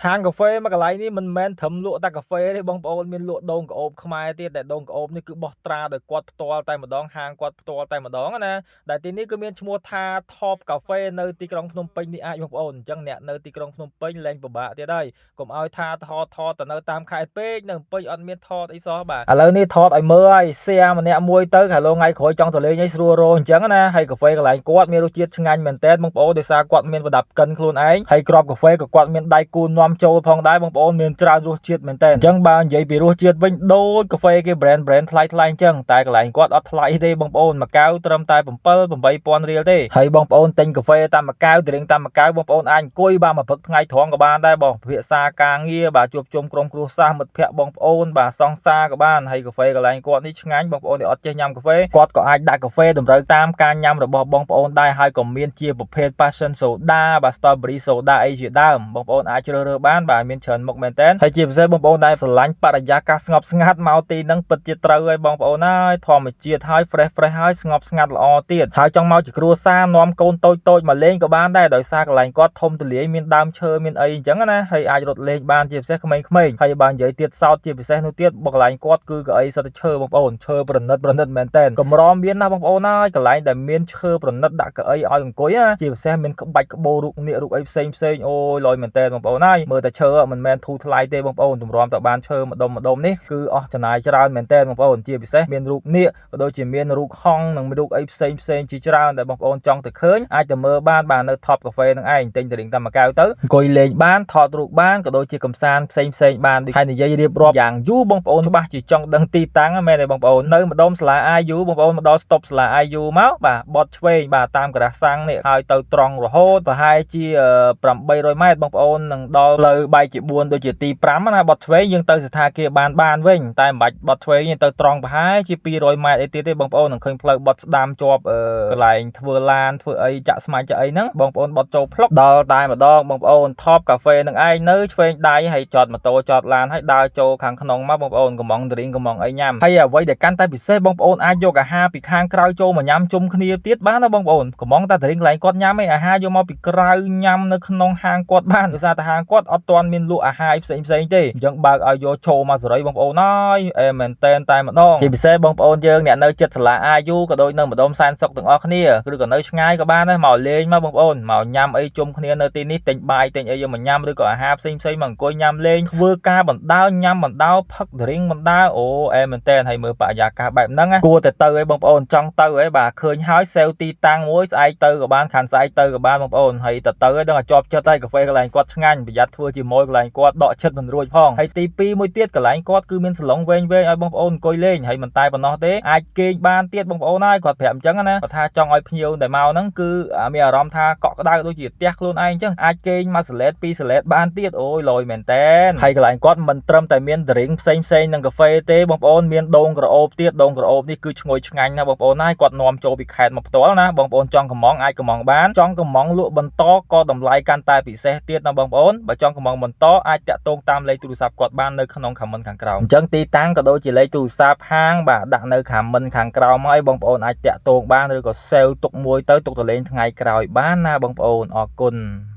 ហាងកាហ្វេមួយកន្លែងនេះមិនមែនត្រឹមលក់តែកាហ្វេទេបងប្អូនមានលក់ដូងក្រអូបខ្មែរទៀតដែលដូងក្រអូបនេះគឺបោះត្រាដោយគាត់ផ្ទាល់តែម្ដងហាងគាត់ផ្ទាល់តែម្ដងណាដែលទីនេះគឺមានឈ្មោះថា Top Cafe នៅទីក្រុងភ្នំពេញនេះអាចបងប្អូនអញ្ចឹងអ្នកនៅទីក្រុងភ្នំពេញលែងពិបាកទៀតហើយកុំឲ្យថាថតថតទៅនៅតាមខេត្តពេកនៅភ្នំពេញអត់មានថតអីសោះបាទឥឡូវនេះថតឲ្យមើលហើយ share ម្នាក់មួយទៅខាឡូថ្ងៃក្រោយចង់ទៅលេងឲ្យស្រួលរអញ្ចឹងណាហើយកាហ្វេកន្លែងគាត់មានរសជាតិឆ្ងាញ់មែនតើបងប្អូនដោយសារគាត់មានប្រដាប់កិនខ្លួនឯងហើយគ្រាប់កាហ្វេក៏គាត់មានដៃគូនាំចូលផងដែរបងប្អូនមានច្រើនរសជាតិមែនតើអញ្ចឹងបើនិយាយពីរសជាតិវិញដូចកាហ្វេគេ brand brand ថ្លៃថ្លៃអញ្ចឹងតែកន្លែងគាត់អត់ថ្លៃទេបងប្អូនមួយកែវត្រឹមតែ7 8000រៀលទេហើយបងប្អូនទិញកាហ្វេតាមមួយកែវ drink តាមមួយកែវបងប្អូនអាចអង្គុយបាទមួយព្រឹកថ្ងៃត្រង់ក៏បានដែរបងពិភាក្សាការងារបាទជួបជុំក្រុមគ្រួសារមិត្តភ័ក្តិបងប្អូនបាទសង្សារក៏បានហើយកាហ្វេកន្លែងគាត់នេះឆ្ងាញ់បងប្អូនដែលអត់ចេះញ៉ាំកាហ្វេគាត់ក៏អាចដាក់កាហ្វេតម្រូវតាមការញ៉ាំរបស់បងប្អូនដែរហើយក៏មានជាប្រភេទ passion soda បាទ strawberry soda អីជាដើមបងប្អូនអាចជ្រើសរើសបានបាទមានច្រើនមុខមែនតើហើយជាពិសេសបងប្អូនដែលស្រឡាញ់បរិយាកាសស្ងប់ស្ងាត់មកទីហ្នឹងពិតជាត្រូវហើយបងប្អូនហើយធម្មជាតិហើយ fresh fresh ហើយស្ងប់ស្ងាត់ល្អទៀតហើយចង់មកជាគ្រួសារនាំកូនតូចតូចមកលេងក៏បានដែរដោយសារកន្លែងគាត់ធំទូលាយមានដើមឈើមានអីអញ្ចឹងណាហើយអាចរត់លេងបានជាពិសេសក្មេងៗហើយបើនិយាយទៀតសោតជាពិសេសនោះទៀតបើកន្លែងគាត់គឺកៅអីសុទ្ធតែឈើបងប្អូនឈើប្រណិតប្រណិតមែនតើកម្រមានណាស់បងប្អូនហើយកន្លែងដែលមានឈើប្រណិតដាក់កៅអីឲ្យអង្គុយណាជាពិសេសមានក្បាច់ក្បូររូបនាគរូបអីផ្សេងផ្សេងអូយលយមែនតើបងប្អូនហើយមើលតែឈើមិនមែនធូរថ្លៃទេបងប្អូនទម្រាំតែបានឈើម្ដុំម្ដុំនេះគឺអស់ចំណាយច្រើនមែនតើបងប្អូនជាពិសេសមានរូបនាគក៏ដូចជាមានរូបហង្សនិងរូបអីផ្សេងផ្សេងជាច្រើនដែលបងប្អូនចង់ទៅឃើញអាចទៅមើលបានបាទនៅ Top Cafe នឹងឯងទិញទៅរៀងតាមមួយកែវទៅអង្គុយលេងបានថតរូបបានក៏ដូចជាកំសាន្តផ្សេងផ្សេងបានដូចហើយនិយាយរៀបរាប់យ៉ាងយូរបងប្អូនច្បាស់ជាចង់ដឹងទីតាំងមែនទេបងប្អូននៅម្ដុំសាលា IU បងប្អូនមកដល់ stop សាលា IU មកបាទបត់ឆ្វេងបាទតាមក្រាស់សាំងនេះហើយទៅត្រង់រហូតប្រហែលជា800ម៉ែត្របងប្អូននឹងដល់ផ្លូវបែកជា4ដូចជាទី5ណាបត់ឆ្វេងយើងទៅស្ថាគារបានបានវិញតែមិនបាច់បត់ឆ្វេងទៅត្រង់ប្រហែលជា200ម៉ែត្រអីទៀតទេបងប្អូននឹងឃើញផ្លូវបត់ស្ដាំជាប់កន្លែងធ្វើឡានធ្វើអីចាក់ស្មាច់ចាក់អីហ្នឹងបងប្អូនបត់ចូលផ្លុកដល់តែម្ដងបងប្អូន Top Cafe នឹងឯងនៅឆ្វេងដៃហើយចតម៉ូតូចតឡានហើយដើរចូលខាងក្នុងមកបងប្អូនកំងដរីងកំងអីញ៉ាំហើយអ្វីដែលកាន់តែពិសេសបងប្អូនអាចយកអាហារពីខាងក្រៅចូលមកញ៉ាំជុំគ្នាទៀតបានណាបងប្អូនកំងតែដរីងកន្លែងគាត់ញ៉ាំឯអាហារយកមកពីក្រៅញ៉ាំនៅក្នុងហាងគាត់បានដោយសារតែហាងគាត់អត់ទាន់មានលក់អាហារផ្សេងផ្សេងទេអញ្ចឹងបើកឲ្យយកចូលមកសេរីបងប្អូនហើយអេមែនតែនតែម្ដងជាពិសេសបងប្អូនយើងអ្នកនៅចិត្តសាលា IU ក៏ដូចនៅម្ដុំសែនសុកទាំងអស់គ្នាឬក៏នៅឆ្ងាយក៏បានដែរមកលេងមកបងប្អូនមកញ៉ាំអីជុំគ្នានៅទីនេះទិញបាយទិញអីយកមកញ៉ាំឬក៏អាហារផ្សេងផ្សេងមកអង្គុយញ៉ាំលេងធ្វើការបណ្ដើញ៉ាំបណ្ដើផឹកដរីងបណ្ដើអូអេមែនតែនហើយមើលបរិយាកាសបែបហ្នឹងគួរតែទៅអីបងប្អូនចង់ទៅអីបាទឃើញហើយសេវទីតាំងមួយស្អែកទៅក៏បានខានស្អែកទៅក៏បានបងប្អូនហើយទៅទៅឲ្យដឹងតែជាប់ចិត្តហើយកាហ្វេកន្លែងគាត់ឆ្ងាញ់ប្រយ័ត្នធ្វើជាមួយកន្លែងគាត់ដកចិត្តមិនរួចផងហើយទី2មួយទៀតកន្លែងគាត់គឺមានសាឡុងវែងវែងឲ្យបងប្អូនអង្គុយលេងហើយមិនតែប៉ុណ្ណោះទេអាចគេងបានទៀតបងប្អូនហើយគាត់ប្រាប់អញ្ចឹងណាគាត់ថាចង់ឲ្យភ្ញៀវដែលមកហ្នឹងគឺមានអារម្មណ៍ថាកក់ក្ដៅដូចជាផ្ទះខ្លួនឯងអញ្ចឹងអាចគេងមួយសលេតពីរសលេតបានទៀតអូយលយមែនតែនហើយកន្លែងគាត់មិនត្រឹមតែមាន drink ផ្សេងផ្សេងនិងកាហ្វេទេបងប្អូនមានដូងក្រអូបទៀតដូងក្រអូបនេះគឺឈ្ងុយឆ្ងាញ់ណាស់បងប្អូនហើយគាត់នាំចូលពីខេត្តមកផ្ទាល់ណាបងប្អូនចង់កំងអាចកំងបានចង់កំងលក់បន្តក៏តម្លៃកាន់តែពិសេសទៀតណាបងប្អូនបើចង់កំងបន្តអាចតាក់ទងតាមលេខទូរស័ព្ទគាត់បាននៅក្នុង comment ខាងក្រោមអញ្ចឹងទីតាំងក៏ដូចជាលេខទូរស័ព្ទហាងបាទដាក់នៅ comment ខាងក្រោមហើយបងប្អូនអាចតាក់ទងបានឬក៏ save ទុកមួយទៅទុកទៅលេងថ្ងៃក្រោយបានណាបងប្អូនអរគុណ។